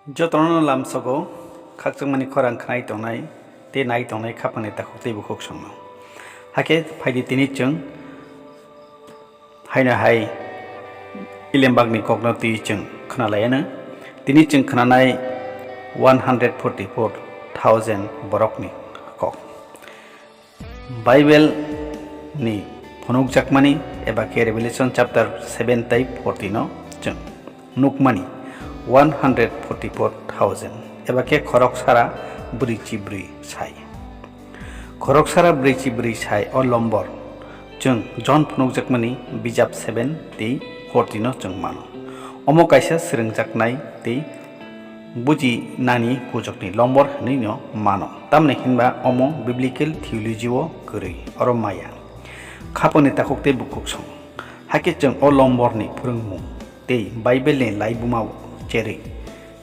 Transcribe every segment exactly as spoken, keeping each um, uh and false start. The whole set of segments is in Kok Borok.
Jotono lamsogo khakchangmani khorang khnai tongnai tei nai tongnai khapangni takhuk tei bukhuk songno. Hakhe phaidi tini chwng haino hai Ilembakni kokno twi chwng khnalaiano. Tini chwng khnanai one hundred forty-four thousand borokni kok. Bible ni phunukjakmani eba khe Revelation chapter seven tei fourteen no chwng nukmani one hundred forty-four thousand eba khe khorok sara brwichi brwi sai. Khorok sara brwichi brwi sai o lombor chwng John phunukjakmani bijap seven tei fourteen no chwng mano. Omo kaisa swrwngjaknai tei buji nani kujokni lombor hwnwi no mano. Tamni hinba omo biblical theology o kwrwi, oro maya, khapangni takhuk tei bukhuk song. Hakhe chwng o lomborni phwrwngmung tei Bible ni laibuma o cherwi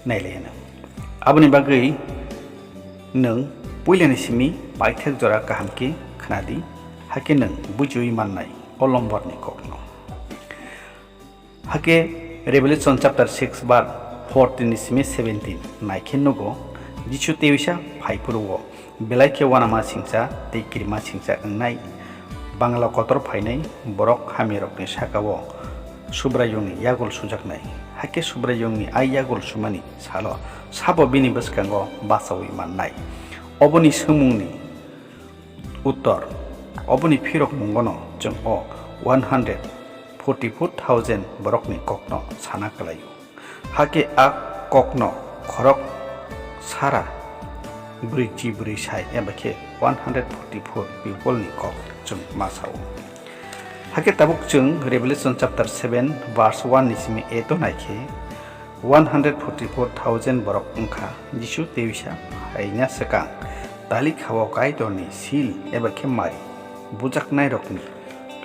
nailaiano. Aboni bagwi nwng puilani simi paithak jora kaham khe khnadi, hakhe nwng bujiwi mannai o lomborni kokno. Hakhe Revelation chapter six bar fourteen ni simi seventeen naikhe nugo, Jisu teisa phaiphuru o belai khe uanama singcha tei kirima singcha wngnai Bangla kotor phainai borok hamyarokni saka-o Subraiyungni yagul sujaknai. Hakhe Subraiyungni a yagul sumani salo sabo bini bwskango bachaui mannai? Oboni swngmungni uttor, oboni phirokmungono chwng o one hundred forty-four thousand borokni kokno sana kwlaio. Hakhe a kokno khorok sara brwichi brwi sai eba khe one hundred forty-four people ni kok chwng ma sao. Hakhe tabuk chwng Revelation chapter seven verse one ni simi eight o naikhe, one hundred forty-four thousand borok wngkha Jisu teisa phaina swkang talikhao Kaitorni seal eba khe mai bujaknairokni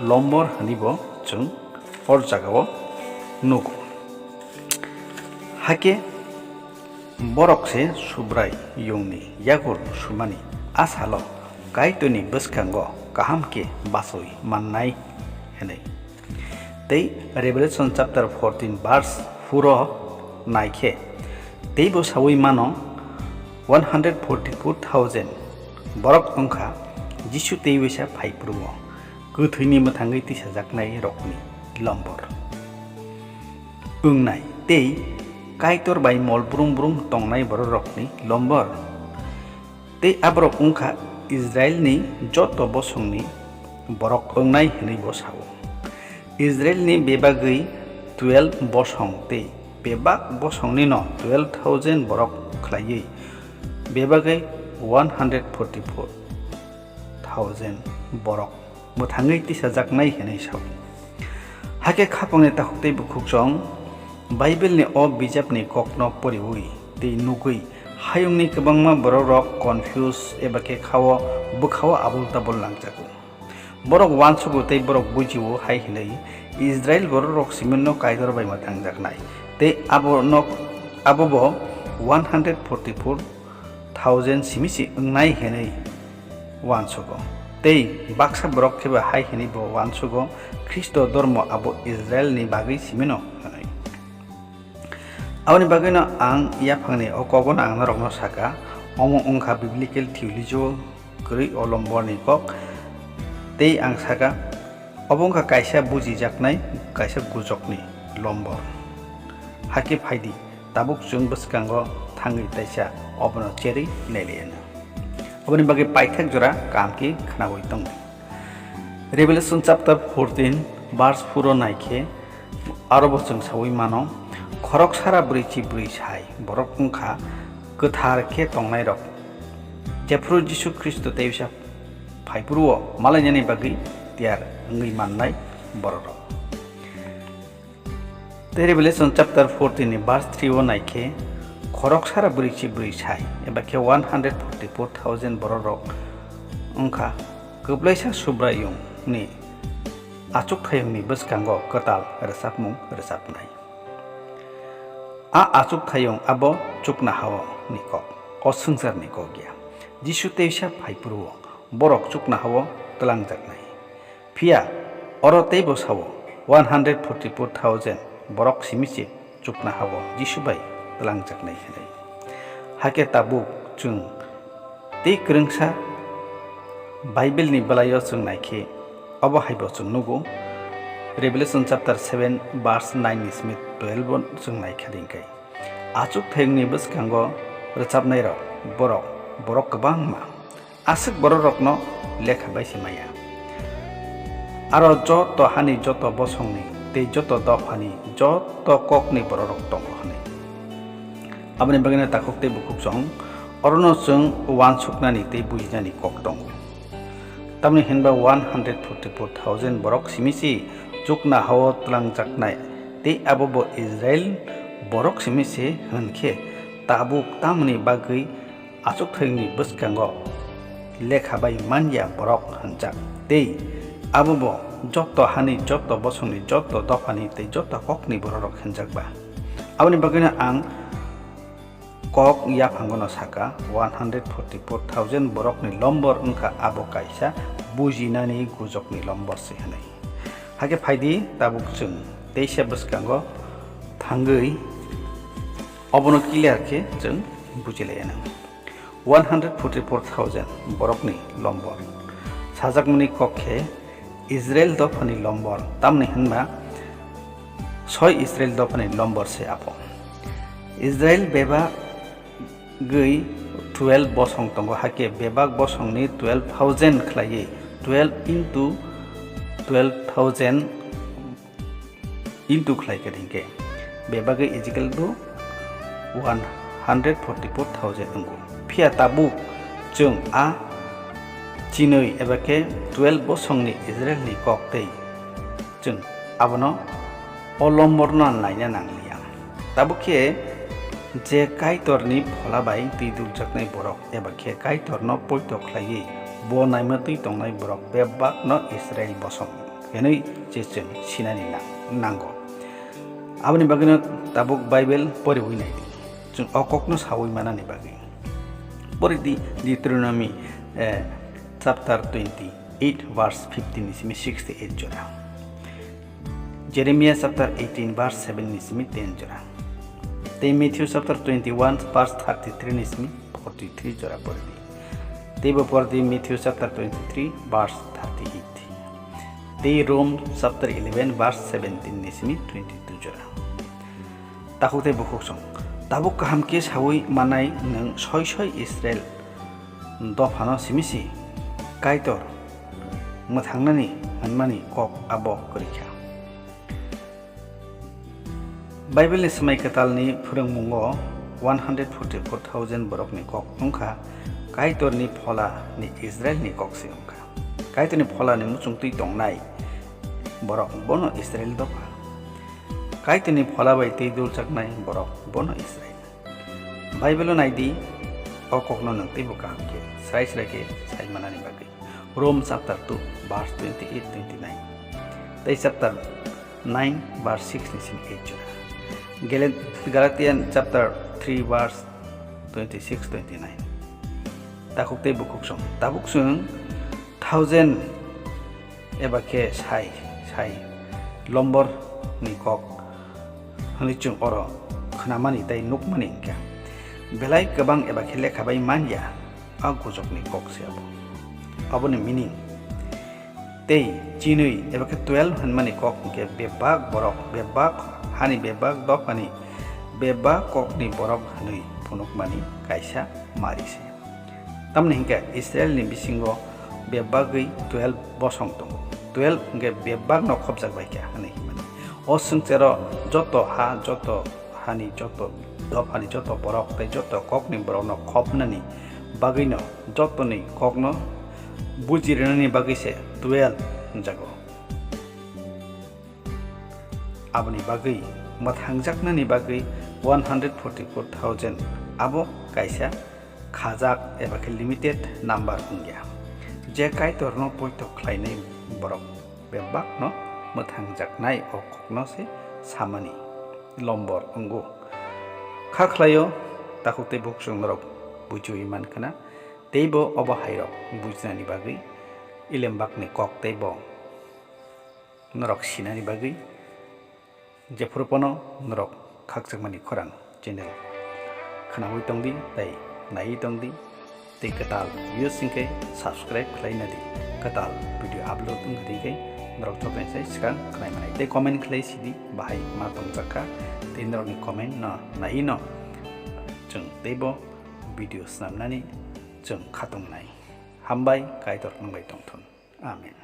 lombor hwnwibo chwng hor jagao nugo. Hakhe borok se Subraiyungni yagul sumani a salo Kaitorni bwskango kaham khe bachaui mannai hwnwi. Tei Revelation chapter fourteen verse four o naikhe, teibo saui mano, one hundred forty-four thousand borok wngkha Jisu tei uaisa phaiphuru-o kwthwini mwthangwi tisajaknai rokni lombor wngnai tei Kaitor bai mol brum brum tongnai bororokni lombor. Tei aborok wngkha Israilni joto bosongni borok wngnai hwnwi bo sao. Israilni bebagwi twelve bosong tei bebak bosongnino twelve thousand borok khlaiwi bebagwi one hundred forty-four thousand borok mwthangwi tisajaknai hwnwi sao. Hakhe khapangni takhuk tei bukhukchong Bible-ni o bijapni kokno poriwi tei nugwi hayungni kwbangma borokrok confuse eba khe khao bwkhao abul tabul langjago. Borok uansugo tei borok bujio hai hwnwi, Israil borokrok siminno Kaitor bai mwthangjaknai tei abono, abobo one hundred forty-four thousand simi se wngnai hwnwi uansugo. Tei baksa borok khe bo hai hwnwi bo uansugo, Khristo dormo abo Israilni bagwi simino hwnwi. Aboni bagwino ang yaphangni o kokno ang norokno saka, omo wngkha biblical theology-o kwrwi o lomborni kok. Tei ang saka, obo wngkha kaisa bujijaknai, kaisa gujokni lombor. Hakhe phaidi, tabuk chwng bwskango thangwi taisa obono cherwi nailaiano. Oboni bagwi paithak jora kaham khe khnaui tongo. Revelation chapter fourteen verse four o naikhe, aro bo chwng saui mano, khorok sara brwichi brwi sai borok wngkha kwthar khe tongnairok, jephru Jisu Khristo teisa phaiphuru-o malainani bagwi tiyar wngwi mannai bororok. Tei Revelation chapter fourteen ni verse three o naikhe, khorok sara brwichi brwi sai, eba khe one hundred forty-four thousand bororok wngkha kwplaisa Subraiyungni achukthayungni bwskango kwtal rwchapmung rwchapnai. A achukthayung abo chukna hao ni kok, o swngcharni kok ya. Jisu teisa phaiphuru-o borok chukna hao twlangjaknai. Phiya oro teibo sao, one hundred forty-four thousand borok simi se chukna hao Jisu bai twlangjaknai hwnwi. Hakhe tabuk chwng tei kwrwngsa Bible ni bwlaio chwng naikhe obo haibo chwng nugo, Revelation chapter seven verse nine ni simi twelve o chwng naikha ringkhe. Achukthayungni bwskango rwchapnairok borok, borok kwbangma. Aswk bororokno lekha bai se maya. Aro joto hani joto bosongni tei joto dophani joto kokni bororok tongo hwnwi. Aboni bagwino takhuk tei bukhuk song orono chwng uansuknani tei bujinani kok tongo. Tamni hinba one hundred forty-four thousand borok simi se chukna hao twlangjaknai tei abo bo Israel borok simi se hwnkhe tabuk tamni bagwi achukthayungni bwskango lekha bai manya borok hwnjak tei abo bo joto hani, joto bosongni, joto dophani tei joto kokni bororok hwnjak ba. Aboni bagwino ang kok yaphangono saka, one hundred forty-four thousand borokni lombor wngkha abo kaisa bujinani gujokni lombor se hwnwi. Hakhe phaidi tabuk chwng teisa bwskango thangwi obono clear khe chwng bujilaiya nang. One hundred forty-four thousand borokni lombor. Sajakmani kok khe Israel dophani lombor, tamni hwnba soi Israel dophani lombor se abo. Israel bebagwi twelve bosong tongo, hakhe bebak bosongni twelve thousand khlaiwi twelve into twelve thousand into khlai khe hwnkhe bebagwi is equal to one hundred forty-four thousand wngo. Phiya tabuk chwng a chinwi eba khe twelve bosongni Israelni kok tei chwng abono o lomborno naina nangliya. Tabuk khe je Kaitorni phola bai twi duljaknai borok eba khe Kaitorno poito khlaiwi bo naima twi tongnai borok bebakno Israel bosong hwnwi se chwng sinani nang-, nango. Aboni bagwino tabuk Bible poriwi naidi, chwng o kokno sawi manani bagwi. Poridi Deuteronomy, eh, chapter twenty-eight verse fifteen ni simi sixty-eight jora. Jeremiah chapter eighteen verse seven ni simi ten jora. Tei Matthew chapter twenty-one verse thirty-three ni simi forty-three jora poridi. Tei bo poridi Matthew chapter twenty-three verse thirty-eight. Tei Rome chapter eleven verse seventeen ni simi twenty-two jora. Takhuk tei bukhuk song. Tabuk kaham khe sawi manai nwng soi soi Israel dophano simi si Kaitor mwthangnani hwnmani kok abo kwrwi kha. Bible ni Swmai Kwtalni phwrwngmungo one hundred forty-four thousand borokni kok wngkha, Kaitorni pholani Israelni kok se wngkha. Kaitorni pholani muchungtwi tongnai borok bono Israel dopha. Kaitorni phola bai twi duljaknai borok bono Israel. Bible-o naidi, o kokno nwng teibo kaham khe srai srai khe sai manani bagwi. Rome chapter two verse twenty-eight twenty-nine tei chapter nine verse six ni simi eight jora. Gala-, Galatian chapter three verse twenty-six twenty-nine. Takhuk tei bukhuk song. Tabuk chwng thousand eba khe sai, sai lombor ni kok hwnwi chwng oro khnamani tei nukmani hwnkha. Belai kwbang eba khe lekha bai man ya, a gujokni kok se abo. Aboni meaning tei chinwi eba khe twelve hwnmani kok hwnkhe bebak borok, bebak hani, bebak dophani, bebak kokni borok hwnwi phunukmani kaisa mari se. Tamni hwnkhe Israelni bisingo bebagwi twelve bosong tongo. Twelve hwnkhe bebakno khopjak bai kha hwnwi himani. O swngcharo joto ha, joto hani, joto dophani, joto borok tei joto kokni borokno khopnani bagwino jotoni kokno buji rwnani bagwi se twelve hwnjago. Aboni bagwi mwthangjaknani bagwi one hundred forty-four thousand abo kaisa khajak eba khe limited number wngya. Je Kaitorno poito khlainai borok bebakno mwthangjaknai o kokno se samani lombor wngo. Kha khlaio, takhuk tei bukhuk chwng norok bujiwi man khna, teibo obo hairok bujinani bagwi Ilembakni kok teibo norok sinani bagwi jephuru phano norok khakchangmani khorang channel khnaui tongdi tei naiwi tongdi. Tei kwtal views hwnkhe subscribe khlai nadi. Kwtal video upload wngkha tei khe norok jotono sai swkang khnai manai. Tei comment khlai sidi bahai ma tongjak kha. Tei norokni comment no naiwi no chwng teibo video swnamnani chwng khatung nai. Hambai, Kaitor nwng bai tongthun. Amen.